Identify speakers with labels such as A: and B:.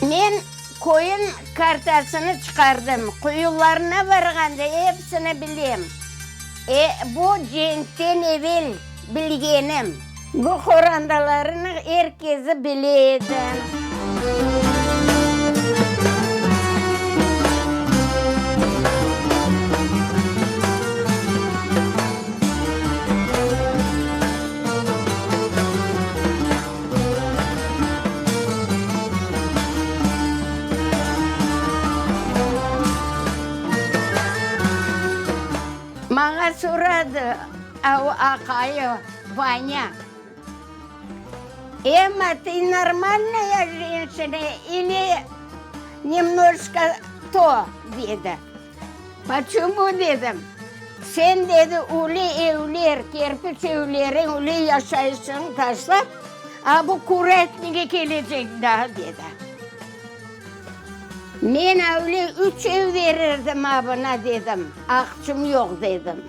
A: Men köyün kartasını çıqardım, quyularına barğanda episini bilem. E, bu cenkten evel bilgenim. Bu qorantalarnıñ er kezi bile edi. Maña soradı o aqayı Vanâ, Emma, tı normalnaya jenşina ili nemnojko to? dedi. Poçemu? dedim. Sen, dedi, ulu evler, kerpiç evleriñ, ulu yaşayışıñı taşlap, a bu kuratnige keleceñ daa, dedi. Men avle üç ev berirdim abına, dedim, aqçım yoq, dedim.